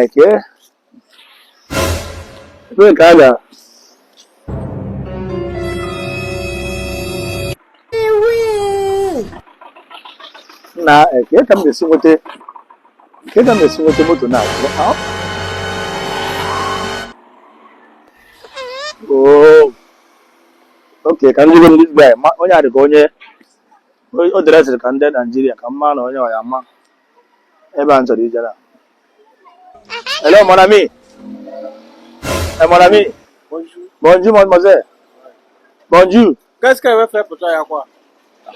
Eke ebe nke a ga na eke ka m ga-esi nweta ke ka m ga-esi nweta moto na oh okay, ka m jụgo this guy ma onye a dị ka onye o dresịrị ka ndị Naijiria ka m ma na onye ọ ya ma ebe a m chọrọ ije na. Hello, mon ami. Eh, mon ami. Bonjour. Bonjour, mademoiselle. Bonjour. Qu'est-ce qu'elle veut faire pour toi, quoi?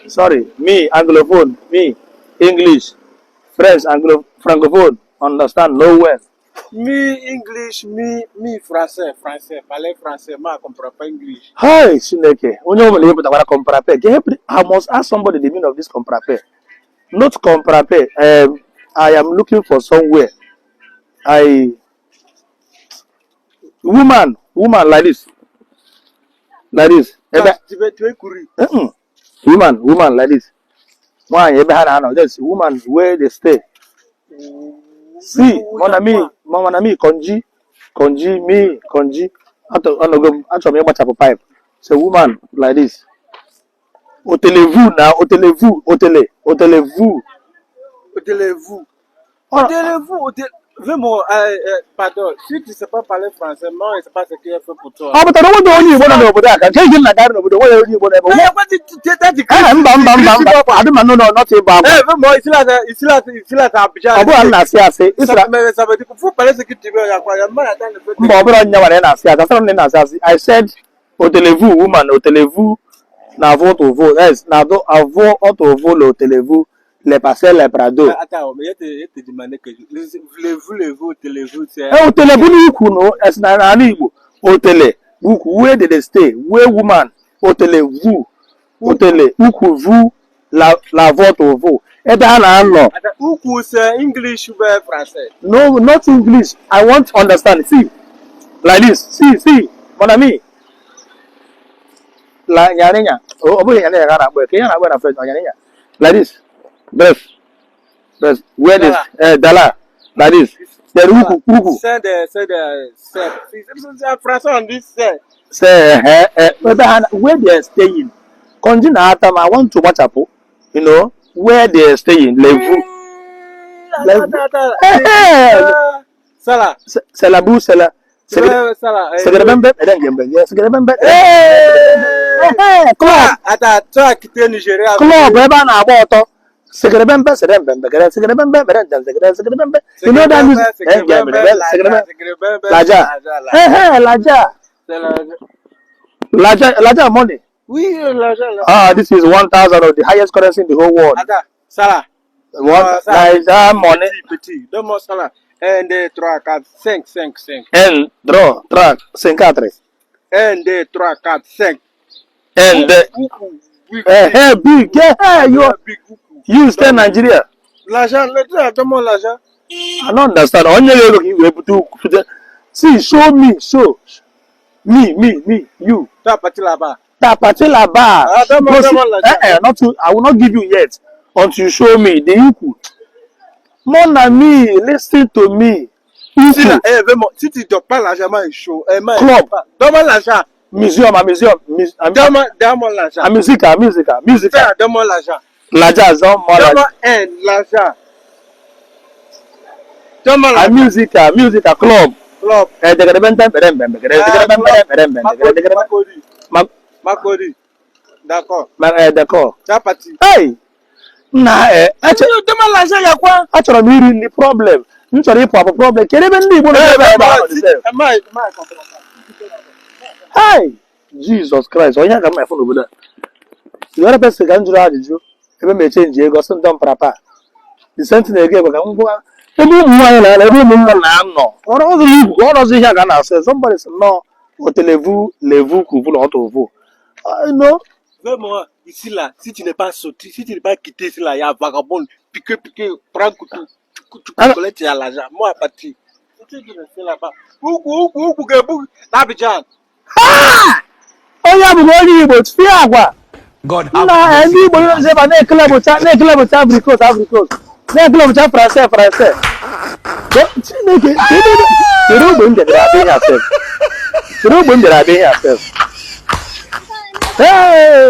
Sorry, me, Anglophone, me, English, French, Anglo, Francophone, understand no well. Me English, me français, français, parler français, moi, je comprends pas English. Hi, Chineke. Onye ọbụla ịpụtakwara comprapé. I must ask somebody the meaning of this comprapé. Not comprapé. I am looking for somewhere. I woman, woman like this. Like this. Ebe Tu veux courir. Mm-mm. Woman, woman like this. Nwaanyị ebe ha na-anọ. Yes, woman where they stay. See, mon ami, mon ami, konji, konji, me, konji. Anọgo m, achọrọ m ịgbachapụ pipe. So woman like this. Otelevu na otelevu, otele, otelevu. Hôtelez-vous. Ọ Hôtelez-vous, hôtel. Vraiment, pardon, si tu ne sais pas parler français, moi, je ne sais pas ce qu'il a fait pour toi. Ọ pụtara onwe onye Igbo nọ n'obodo a ka nke gị na-agarị n'obodo nwere onye Igbo n'ebe. Mais quoi, tu Eh, mba mba mba mba, adị ma no no not ịgba agwa. Eh, vraiment, ici là, ici là, ici là, c'est Abidjan. Ọ bụrụ na m na-asị asị, Ça, ịsịra mais ça veut dire qu'il faut parler ce que tu veux. Il y a quoi? Il y a mal à attendre le fait. Mba, ọ bụrụ nya nwere na-asị asị, asịrị m na ị na-asị asị. I said otelevu woman, otelevu na avụ tụvụ, yes, na adụ avụ ọtụvụ la otelevu le passé le prado. Attends, mais je te demandé que voulez-vous, voulez-vous, voulez-vous, c'est. E otele bụ n'ukwu no esi na n'ala Igbo otele bụ ukwu where they dey stay, where woman otele vu otele ukwu vu la la voto vu ebe ha na-anọ. Attends, Oukou, c'est English ou bien français? No, not English. I want to understand. See, like this. See, see, mon ami, la nyarinya. Ọ bụghị nyarinya ka a na-akpọ ya, ka ihe a na-akpọ ya na French, ọ nyarinya like this, breast, breast, where this dala like this, then ukwu ukwu. C'est des, c'est des, c'est, c'est en français on dit c'est. Say eh, eh, ebe ha where they are staying. Konji na-ata m. I want to gbachapụ, you know where they are staying, levu. Attends, attends, Eh, eh. attends. Ça là. Selabu sela Tu veux ça là. segerebembe edengembe segerebembe. Eh, eh, club. Attends, tu as quitté Nigeria. Club ebe a na-agba ọtọ, segerebembe serebembe gere segerebembe berende segere segerebembe, you know that music, eh, segerebembe laja, eh eh, laja. C'est la- Laja, laja money. Oui, l'argent là. Ah, this is 1000 of the highest currency in the whole world. Attends, ça là. One Ah, ça. Naija money. Petit, petit. Donne-moi ça là. 1, 2, 3, 4, 5, 5, 5. N draw track 54. 1, 2, 3, 4, 5. And Oukou, big, eh eh, big, eh eh, you big, oukou. You stay Nigeria. L'argent, l'argent, donne-moi l'argent. I don't understand. Onye ego ka i wee bute ukwu. See, show me, show me, me, me, you. Tu as parti là-bas. Ta party là-bas. Ah, donne-moi, Go see- donne-moi l'argent. Eh, eh, not to, I will not give you yet until you show me the ukwu. Mon ami, listen to me. Si, là, Ukwu, eh, vraiment, si tu ne donnes pas l'argent, moi, il est chaud. Eh, moi, Club. donne-moi l'argent. Museum, a museum, a, Donne-moi, donne-moi l'argent. a musica, a musica, musica. Frère, donne-moi l'argent. Laja, zon, mola. Donne-moi un, l'argent. Donne-moi A l'argent. musica, musica, club. Club. Eh, degere benten, beren, ben, degere, Ah, degere, ben, club. beren, beren, ben, degere, Makodi, degere, ben. Makodi. Ma, Makodi. D'accord. ma, eh, d'accord. Tu as parti. Hey! Nna, eh, ache, Donne-moi l'argent, il y a quoi? Achọrọ m iri nri, problem. M chọrọ ịpụ apụ, problem. Kedu ebe ndị Igbo nọ Eh, ebe ebe ahụ moi, dị si- sef? eh, moi, moi, je comprends pas. Hey! Jesus Christ, onye ka m efu n'obodo a. The other person ka m jụrụ ajụjụ ebe m echenji ego, sị ndọ mprapa. The same thing ego ka m gwa ebe ụmụ nwaanyị na-anọ, ebe ụmụ nwa na-anọ. Ọrụ ọzọ ugwu ka ọrụ ọzọ ihe a ga na-asị. Somebody sị nnọọ otelevu levu kuvu na ọtụvu. You know, Vraiment, ici là, si tu n'es pas sorti, si tu n'es pas quitté ici là, il y a vagabond, piqué, piqué, prends couteau, tu Alors- collectes l'argent. Moi, à partir. Tu es resté là-bas. Oukou, oukou, oukou, gebou, Abidjan. Onye abụghị onye Igbo fie agwa. God have Nna, mercy. ndị Igbo nọ ebe a na-ekele bụcha, na-ekele bụcha Ivory Coast, Ivory Coast, na-ekele bụcha Français, Français. Chineke, kedu ogbe m bịara abịa ihe a sef? Kedu ogbe m bịara abịa ihe a sef? Hey!